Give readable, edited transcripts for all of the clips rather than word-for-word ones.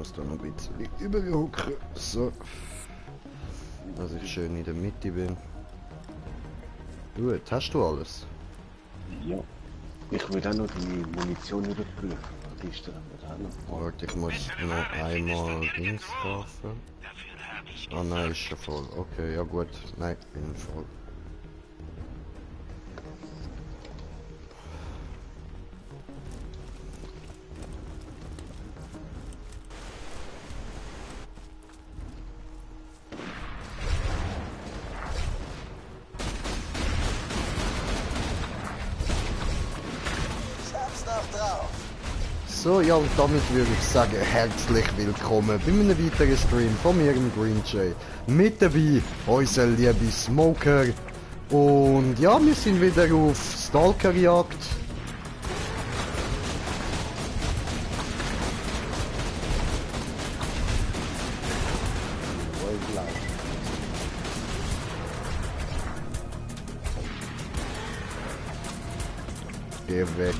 muss da noch ein bisschen überhucken. So. Dass ich schön in der Mitte bin. Gut, hast du alles? Ja. Ich will auch noch die Munition überprüfen. Kiste wird auch noch. Warte, ich muss noch einmal Dings kaufen. Ah nein, ist schon voll. Okay, ja gut. Nein, bin voll. So, ja, und damit würde ich sagen, herzlich willkommen bei einem weiteren Stream von mir, im Green Jay. Mit dabei unser lieber Smoker. Und ja, wir sind wieder auf Stalkerjagd. Geh weg.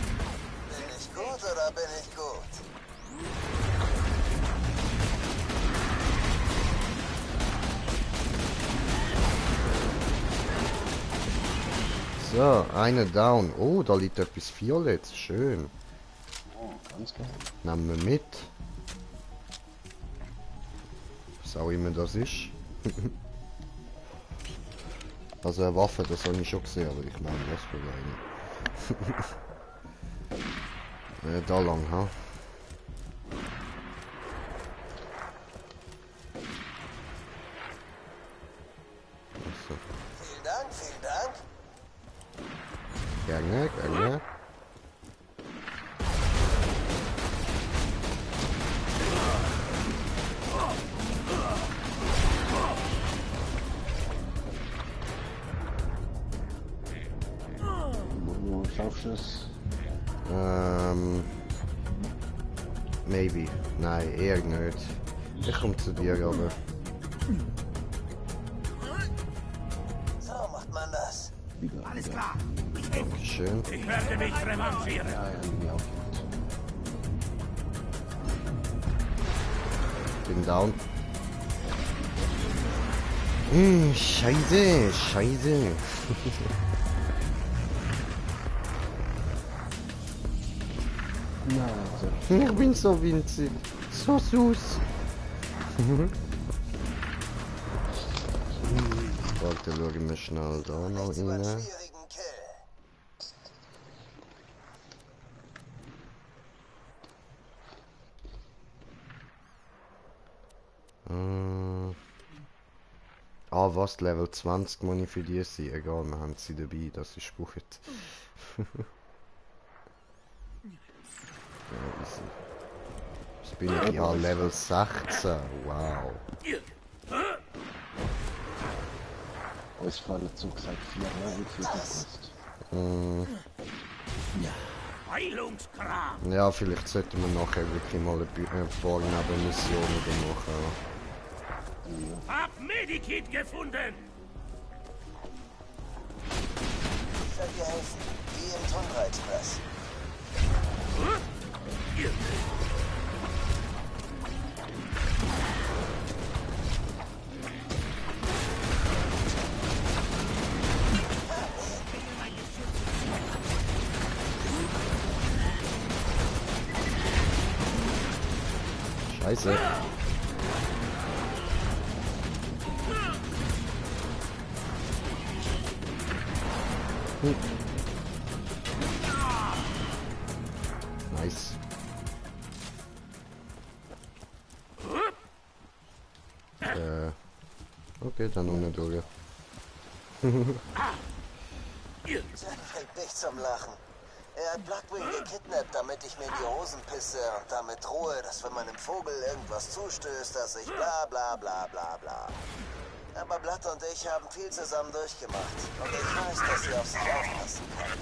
Oder bin ich gut? So, eine down. Oh, da liegt etwas Violettes. Schön. Oh, ganz geil. Nehmen wir mit. Was auch immer das ist. Also eine Waffe, das habe ich schon gesehen, aber ich meine, was für eine. Da lang, ha? So. Vielen Dank, vielen Dank. Gerne, gerne. Scharfschuss. Maybe. Nein, eher nicht. Ich komme zu dir, aber... So macht man das. Wieder. Alles klar. Dankeschön. Ich werde mich revanchieren. Ja, irgendwie auch. Bin down. Scheiße, scheiße. Ich bin so winzig. So süß. Warte, schauen wir schnell da noch Jetzt über einen rein. schwierigen Kill. Was? Level 20 muss ich für die sein? Egal, wir haben sie dabei, das ist gut. Ja, easy. Jetzt bin ich ja Level 16. Wow. Uns fallen so gesagt 4 Level für die Post. Heilungskram. Ja, vielleicht sollten wir nachher wirklich mal ein paar Nebenmissionen machen. Hab Medikit gefunden. Ich soll dir helfen. Wie im Tundra Express. Scheiße. Nice. Okay, dann ohne durch. Jack fängt nicht zum Lachen. Er hat Blackwing gekidnappt, damit ich mir in die Hosen pisse und damit drohe, dass wenn meinem Vogel irgendwas zustößt, dass ich bla bla bla bla bla. Aber Blatt und ich haben viel zusammen durchgemacht. Und ich weiß, dass sie auf sich aufpassen kann.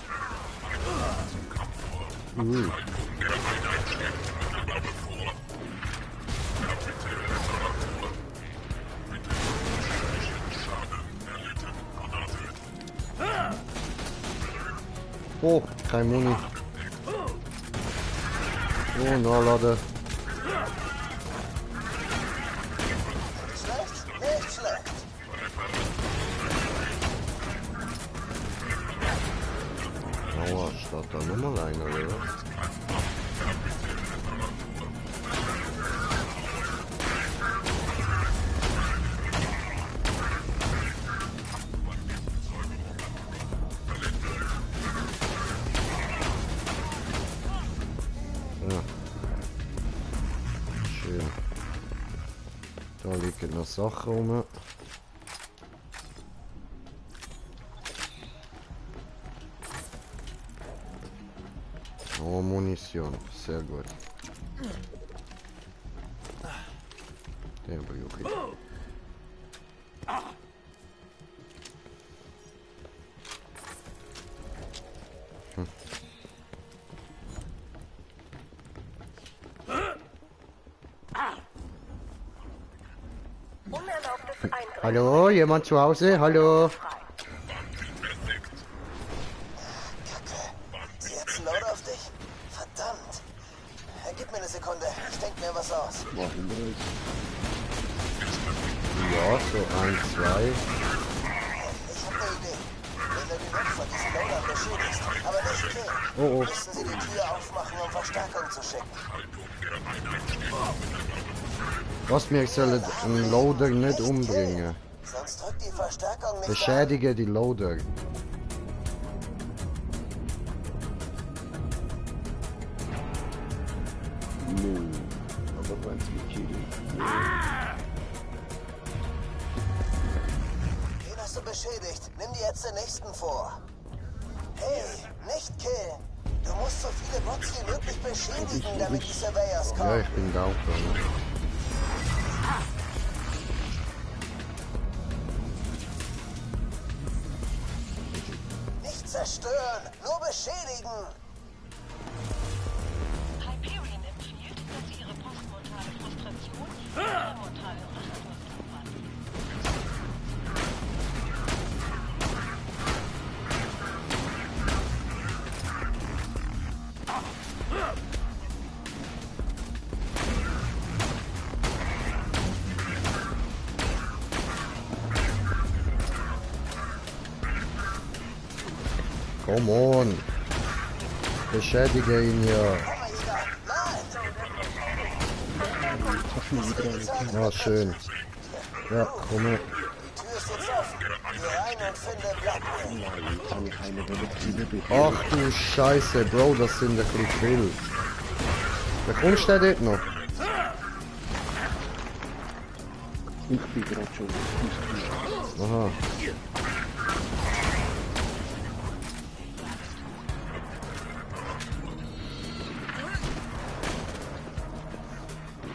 Oh, kein Muni. Oh, nachladen. Da nochmal einer, oder was? Ja. Schön. Da liegen noch Sachen rum. Oh, Munition. Sehr gut. Den brauche ich. Unerlaubtes Eindringen. Hallo, jemand zu Hause? Hallo? Sie jetzt ein Load auf dich? Verdammt. Gib mir eine Sekunde. Ich denke mir was aus. War hinter uns. Ja, so 1, 2. Ich habe eine Idee. Wenn du die Luft von diesen Loadern beschädigst, aber nicht killen, Oh, oh. müssen sie die Tür aufmachen, um Verstärkung zu schicken. Was, wir sollen einen Loader nicht umbringen. Sonst drückt die Verstärkung nicht an. Beschädige die Loader. Nö. Aber wenn es mit killen. Den hast du beschädigt. Nimm dir jetzt den nächsten vor. Hey, nicht killen. Du musst so viele Bots wie möglich beschädigen, damit die Surveyors Ja, kommen. ich bin da auch dran. Nicht zerstören, nur beschädigen. Hyperion empfiehlt, dass Sie Ihre postmortale Frustration mit prämortalen Rachedurst abwarten. Come on. Beschädige ihn ja. Ja, schön. Ja, komm her. Die Tür ist jetzt offen. Geh rein und finde Blackwing. Nein, kann ich keine Detektive bitte. Ach du Scheiße, Bro, das sind ein bisschen viel. Bekommst du den dort noch? Ich bin gerade schon. Aha.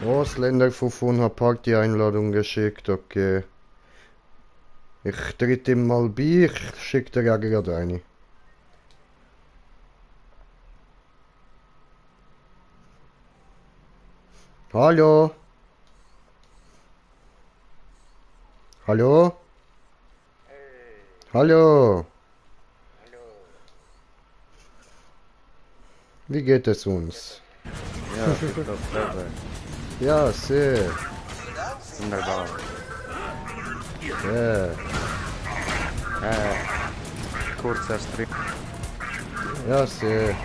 Ausländer von Funha Party-Einladung geschickt, okay. Ich tritt ihm mal bei, ich schick dir ja gerade eine. Hallo? Hallo? Hallo? Wie geht es uns? Ja, ich glaube selber. Ja, sehr. Wunderbar. Ja. Kurzer Strip. Ja, sehr.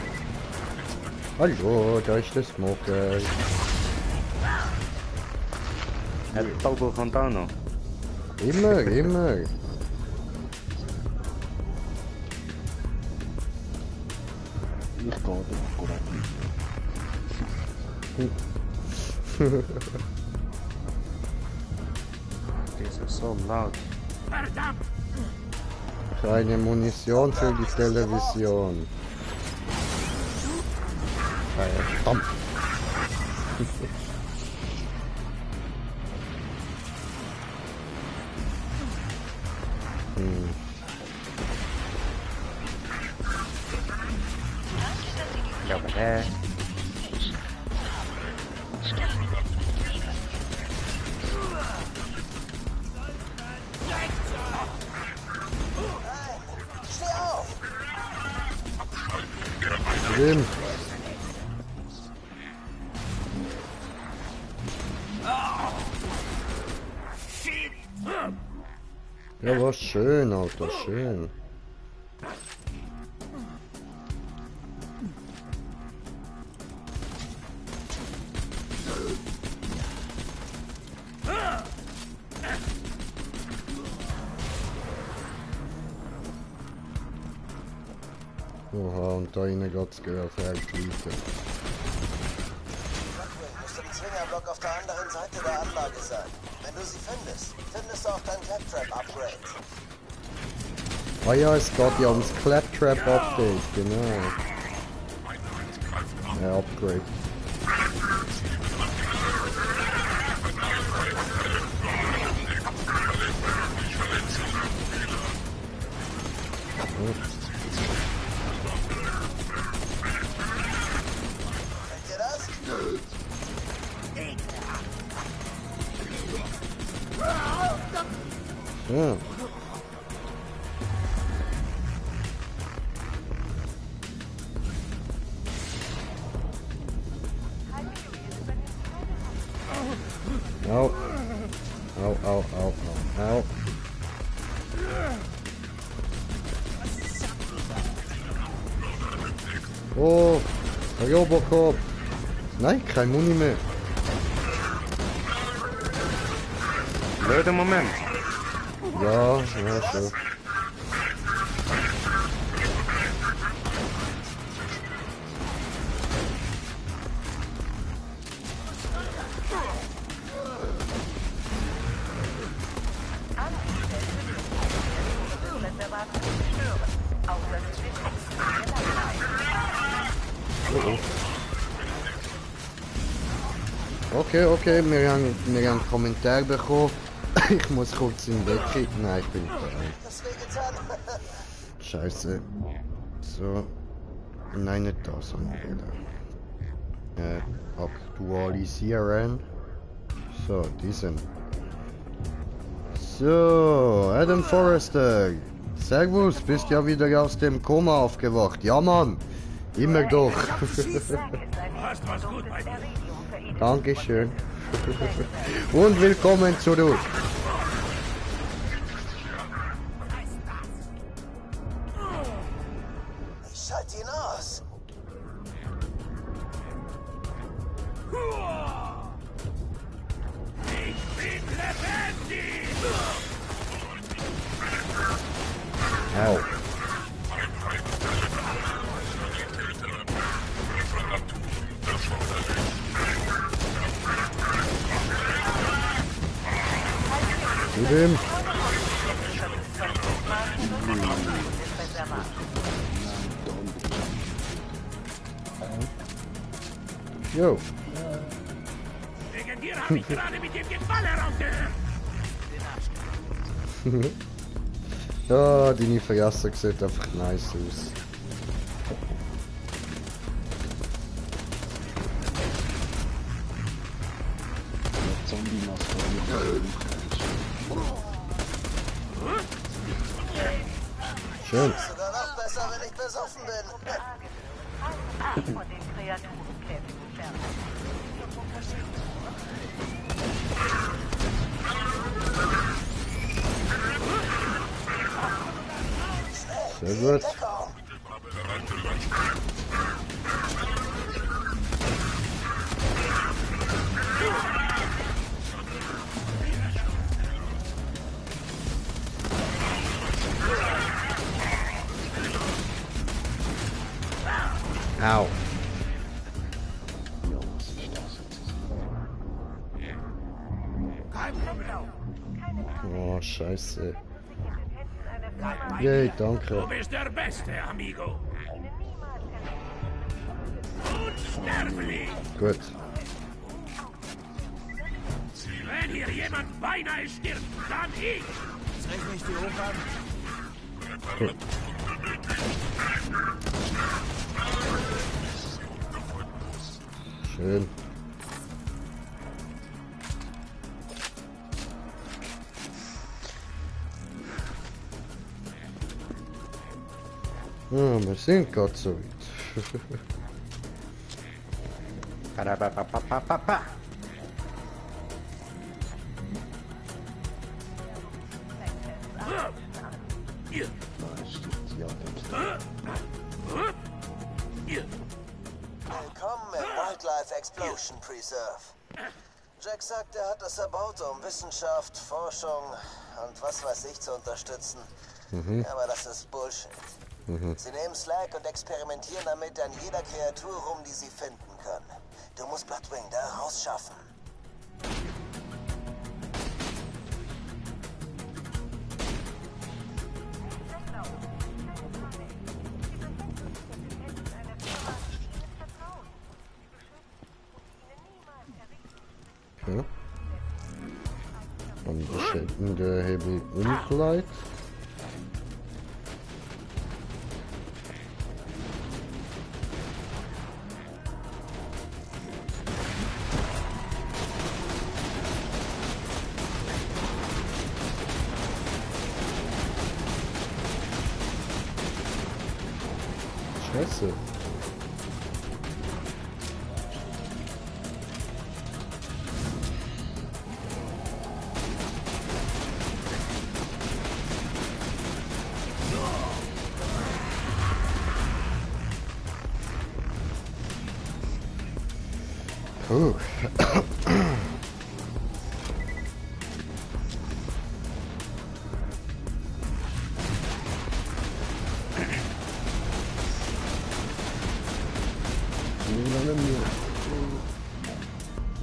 Hallo, da ist der Smoker. Talbot kommt auch noch. Immer, immer. Ich gehe da akkurat nicht. Das ist so laut. Verdammt! Keine Munition für die Television. Verdammt. Ja, aber hä? Steh auf! Drin. Ja, war schön, Alter, schön. Oha, und da innen geht's auf Heldweite. Blackwing müsste im Zwingerblock auf der anderen Seite der Anlage sein. Wenn du sie findest, findest du auch dein Claptrap-Upgrade. Ah ja, es geht ja ums Claptrap-Update, genau. Ja, Upgrade. Kennt ihr das? Ja. Au. Au, au, au, au, au. Oh, der Robocop. Nein, kein Muni mehr. Blöder Moment. Ja, ja, schon. Okay, wir haben einen Kommentar bekommen. Ich muss kurz in den Weg. Nein, ich bin bereit. Das wehgetan. Scheiße. So. Nein, nicht das, sondern aktualisieren. So, diesen. So, Adam Forrester. Servus, bist ja wieder aus dem Koma aufgewacht. Ja, Mann. Immer doch. Hast was gut bei dir. Dankeschön. Und willkommen zurück. Ich schalte ihn aus. Ich bin lebendig! Au. Zudem. Jo. Wegen dir habe ich gerade mit dem Gefaller aufgehört. Ja, deine Vergasse sieht einfach nice aus. Schön. Sogar noch besser, wenn ich besoffen bin. Von den Kreaturenkäfig entfernt. Sehr gut. Deckung. Au. Ja, was ist das jetzt? Kein Problem. Oh, scheiße. Yay, danke. Du bist der Beste, Amigo. Unsterblich. Gut. Wenn hier jemand beinahe stirbt, dann ich. Schön. Ja, wir sind gerade so weit. Parapapapapapa. Willkommen im Wildlife Explosion Preserve. Jack sagt, er hat es erbaut, um Wissenschaft, Forschung und was weiß ich zu unterstützen. Aber das ist Bullshit. Sie nehmen Slag und experimentieren damit an jeder Kreatur rum, die sie finden können. Du musst Bloodwing da rausschaffen. Okay. Dann beschränken der Hebel Umkleid. Scheiße. Puh.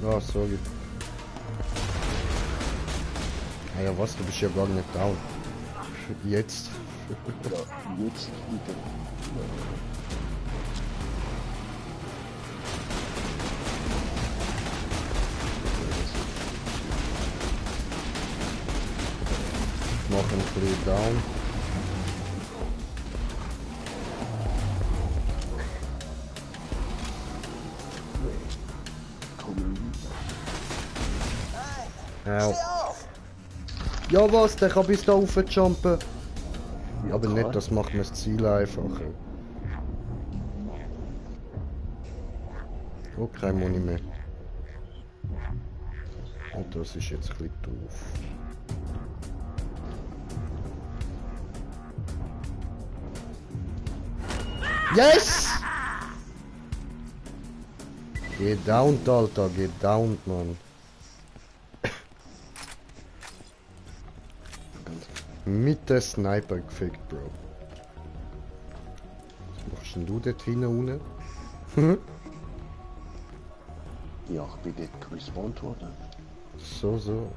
Ja, sorry. Ah ja, was? Du bist ja gar nicht down. Jetzt. Ja, jetzt wieder. Mach ein bisschen down. Au. Steh auf! Ja was, der kann bis da rauf jumpen. Aber nicht, das macht mir das Ziel einfacher. Oh, kein Muni mehr. Und das ist jetzt ein bisschen doof. Yes! Geh down, Alter, geh down, Mann. Mit der Sniper gefickt, Bro. Was machst denn du dort hinten unten? Ja, ich bin dort respawned worden. So.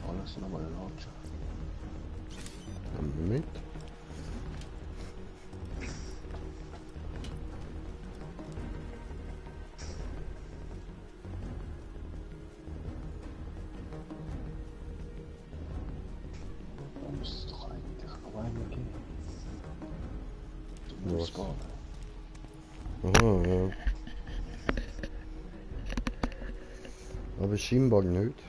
Alles nochmal launchen. Mit. Da müsste es doch eigentlich noch einmal gehen. Du Was? musst spawnen. Aha, ja. Aber scheinbar nicht.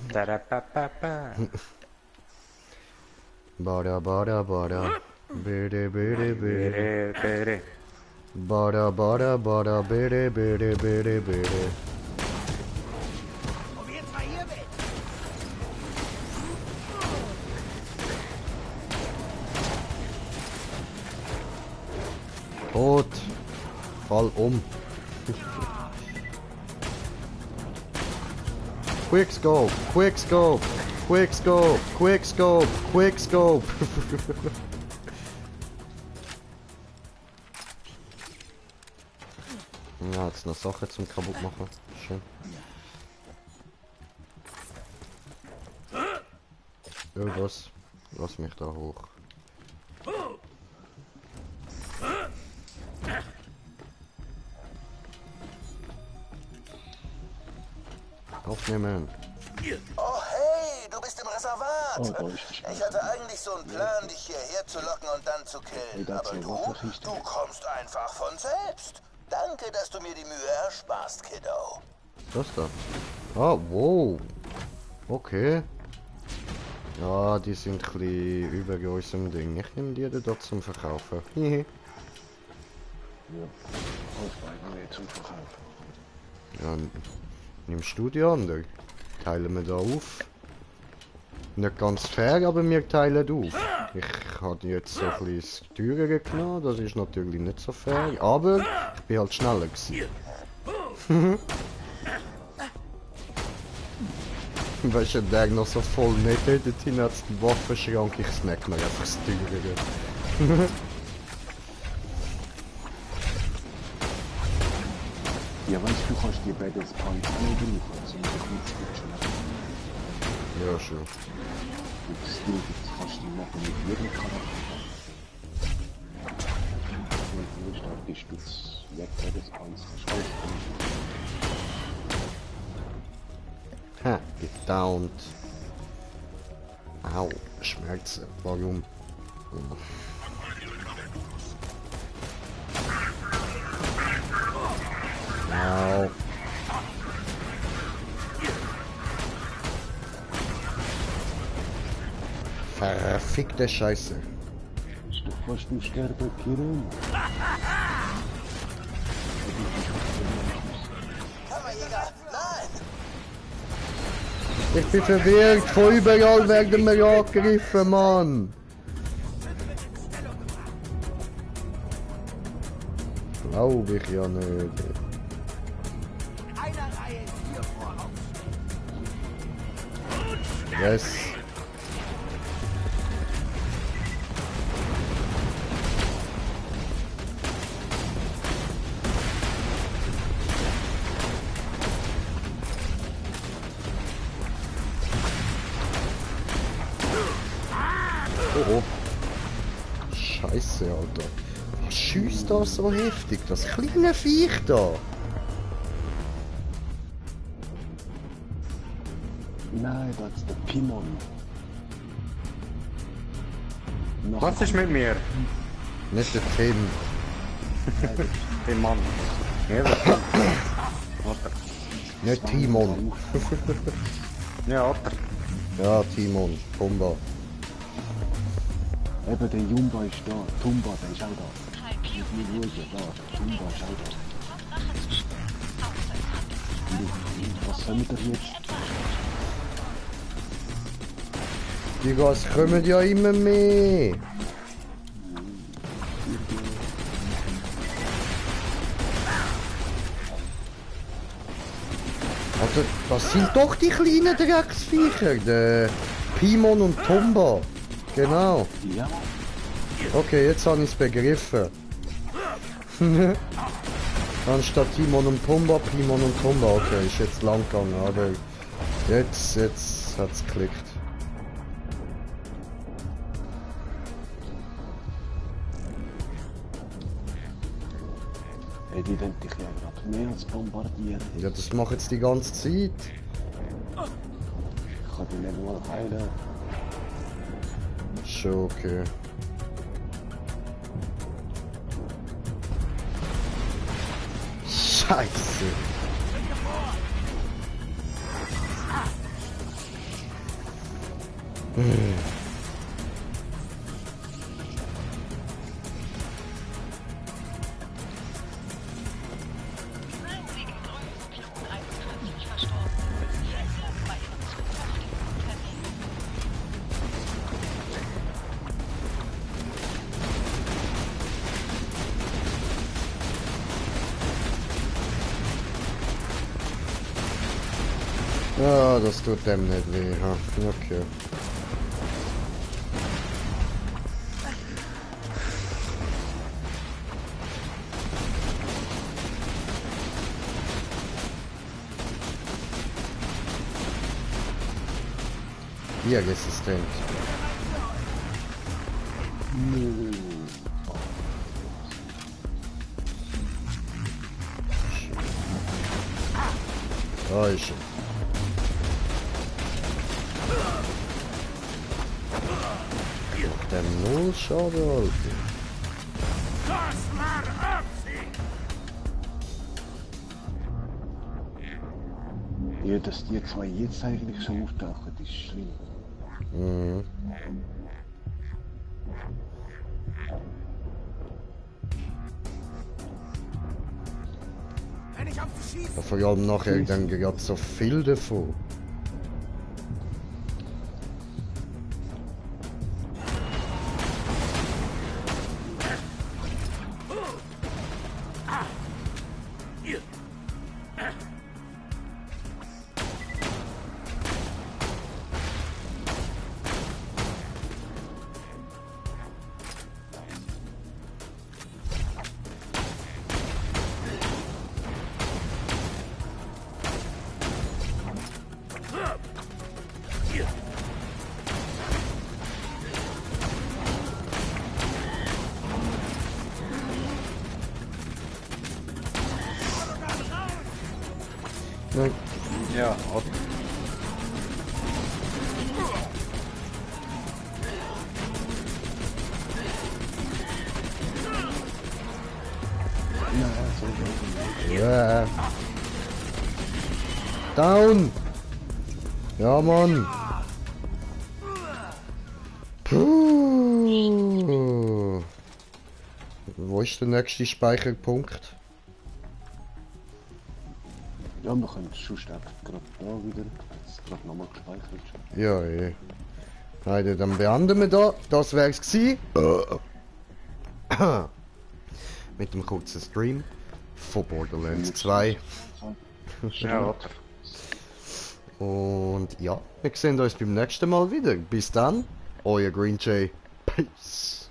Da-da-ba-ba-ba. Bada. Bede. Bere, bere. Bada. Bede. Tot. Fall um. Quick scope. Ja, jetzt noch Sache zum kaputt machen. Schön. Irgendwas. Lass mich da hoch. Aufnehmen. Oh hey, du bist im Reservat. Oh, da ist es. Ich hatte eigentlich so einen Plan, dich hierher zu locken und dann zu killen. Hey, das Aber ist du, eine Geschichte. du kommst einfach von selbst. Danke, dass du mir die Mühe ersparst, Kiddo. Das da. Ah, wow. Okay. Ja, die sind ein bisschen über unserem Ding. Ich nehme die da zum Verkaufen. Hihi. Ja. Auf beiden zum Verkaufen. Ja, nimmst du die andere? Teilen wir da auf. Nicht ganz fair, aber wir teilen auf. Ich habe jetzt so ein bisschen das Teurere genommen, das ist natürlich nicht so fair, aber ich bin halt schneller gewesen. Weißt du, der noch so voll nicht hat, dort hinten hat es den Waffenschrank, ich snack mir einfach das Teurere. Ja, weißt du, kannst die beiden Points angeben, also mit dem Switchen. Ja, schon. Und das Ding kannst du machen mit jedem Charakter. Und wenn du stark bist, du weg beiden Points, kannst du alles machen. Ha, gedownt. Au, Schmerzen. Warum? Au. Verfickte Scheiße. Ist doch fast du sterben, Kirin. Kammerjäger, nein! Ich bin verwirrt, von überall werden wir angegriffen, Mann. Glaube ich ja nicht. Yes. Oh, oh. Scheiße, Alter. Was schießt das so heftig? Das kleine Viech da. Nein, das ist der Pimon. Was ist mit mir? Nicht der Tim. Den Mann. Ja, das Alter. Nicht Timon. Ja, Alter. Ja, Timon. Pumba. Eben, der Jumba ist da. Tumba, der ist auch da. Halbierung Nicht nur hier, da. Tumba ist auch da. von Rache zu sprechen. Außer es handelt sich um Was sollen wir jetzt? Die Gas kommen ja immer mehr. Also, das sind doch die kleinen Drecksviecher, der Pimon und Tomba. Genau. Ja, Okay, jetzt habe ich es begriffen. Anstatt Timon und Pumba, Pimon und Tomba. Okay, ist jetzt lang gegangen, aber jetzt hat's geklickt. hey, die denken dich ja gerade mehr als bombardieren. Ja, das macht jetzt die ganze Zeit. Ich kann die nicht mal heilen. Schon okay. Scheiße. einzige Grünflug 41 verstorben. Vielen bei ihren zukünftigen Terminen. Ja, das tut dem nicht weh, ha. Okay. Hier resistent. Da ist er. Macht der null Schaden, Alter. Das war Absicht! Ja, dass die zwei jetzt eigentlich schon auftauchen, ist schlimm. Mhm. Ja, vor allem nachher dann gerade so viel davon. hier! Nein. Ja, Otter. Ja. Down! Ja, Mann! Puh. Wo ist der nächste Speicherpunkt? Ja, wir können schon gerade da wieder. Das ist gerade nochmal gespeichert. Ja, eh. Heide, dann beenden wir da. Das wär's gsi. Mit dem kurzen Stream von Borderlands 2. Ja, Otter. Und ja, wir sehen uns beim nächsten Mal wieder. Bis dann, euer Green Jay. Peace.